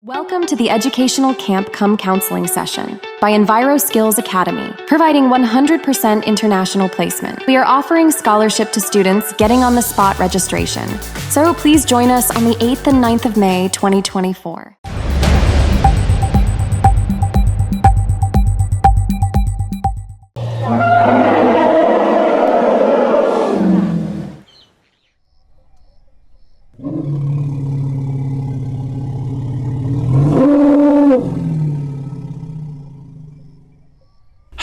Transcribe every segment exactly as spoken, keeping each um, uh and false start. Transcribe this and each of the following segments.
Welcome to the educational camp cum counseling session by Enviro Skills Academy, providing one hundred percent international placement. We are offering scholarship to students getting on the spot registration. So please join us on the eighth and ninth of May twenty twenty-four.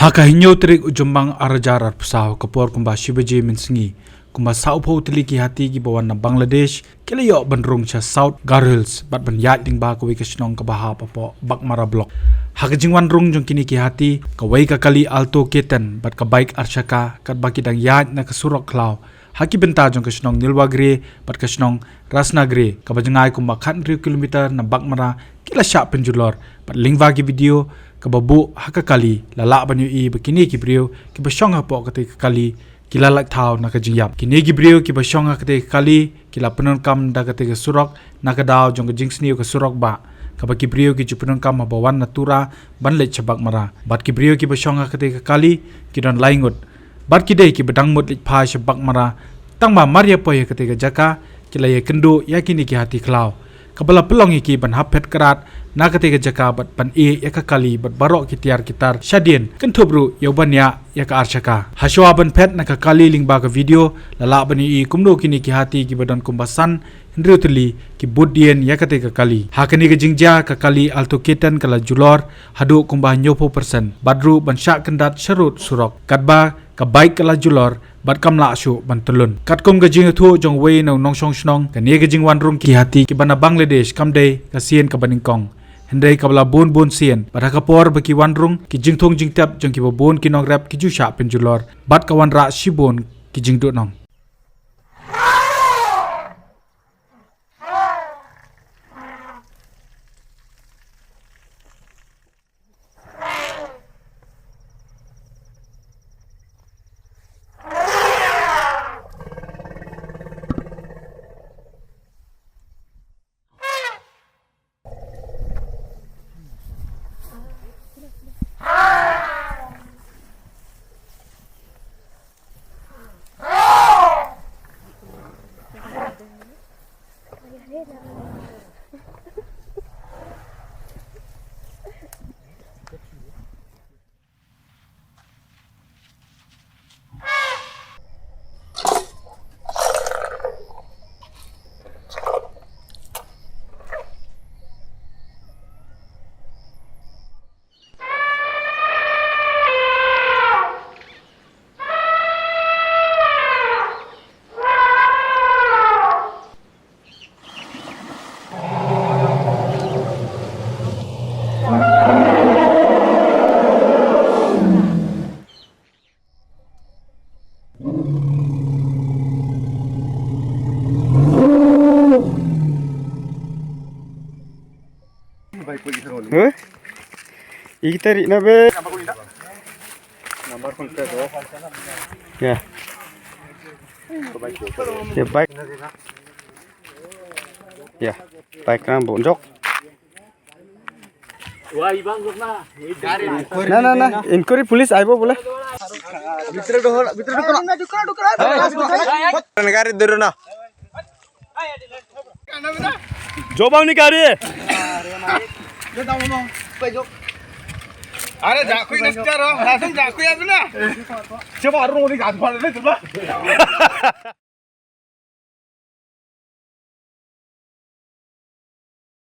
Ha ka hynñiew tarik u Jymmang ar hajar arphew saw, ka por kumba shi baje mynsngi, kumba sawphew tylli ki hati kiba wan na Bangladesh ki la ïoh ban rung sha South Garo Hills bad ban ïaid lyngba kawei ka shnong kaba hap hapoh Baghmara Block. Ha ka jingwan rung jong kine ki hati, kawei ka kali Alto K ten bad ka bike ar shaka, katba ki dang ïaid na ka surok khlaw ha ki bynta jong ka shnong Nilwagre bad ka shnong Rasnagre, kaba jngai kumba khathynriew kilometer na Baghmara, ki la shah pynjulor. Bad lyngba ki video kaba buh ha ka kali, la lah ban ïohi ba kine ki briew kiba shong hapoh katei ka kali ki la lait thaw na ka jingïap. Kine ki briew kiba shong ha katei ka kali ki la pyndonkam da katei ka surok na ka daw jong ka jingsniew ka surok bah, kaba ki briew ki ju pyndonkam haba wan na Tura ban leit sha Baghmara. Bad ki briew kiba shong ha katei ka kali ki don lai ngut. Bad ki dei kiba dang mut leit phai sha Baghmara, tangba mar ïa poi ha katei ka jaka ki la ïakynduh ïa kine ki hati khlaw, kaba la pynlong ïa ki ban hap phet krad na katei ka jaka bad ban ïeh ïa ka kali bad baroh ki tiar ki tar shadien, kynthup ruh ïa u baniah ïa ka ar shaka. Hashwa ban phet na ka kali, lyngba ka video la lah ban ïohi kumno kine ki hati kiba don kumba san hynriew tylli ki bud dien ïa katei ka kali. Ha kane ka jingjia, ka kali Alto K ten ka la julor haduh kumba hynñiewphew percent, bad ruh ban shah kyndat sharud surok, katba ka bike ka la julor bad kam lah shuh ban tyllun. Katkum ka jingïathuh jong uwei na u nongshong shnong, kane ka jingwan rung ki hati kiba na Bangladesh kam dei ka sien kaba nyngkong, hynrei ka la bun bun sien, bad ha ka por ba ki wan rung, ki jingthung jingtep jong kiba bun ki nongrep ki ju shah pynjulor, bad ka wanrah shibun ki jingduhnong. Huh? Iki tarik na be. Ya. Ya, baik. Ya, baik na bonjok. Na, na, na. Inquiry police aibo bole. Bhitre dhor, bhitre dhor. Gari dhoro na. Jobang ni gari. Are jakhui na star ho, langsung jakhui abe na. Coba arung ni gari bole coba.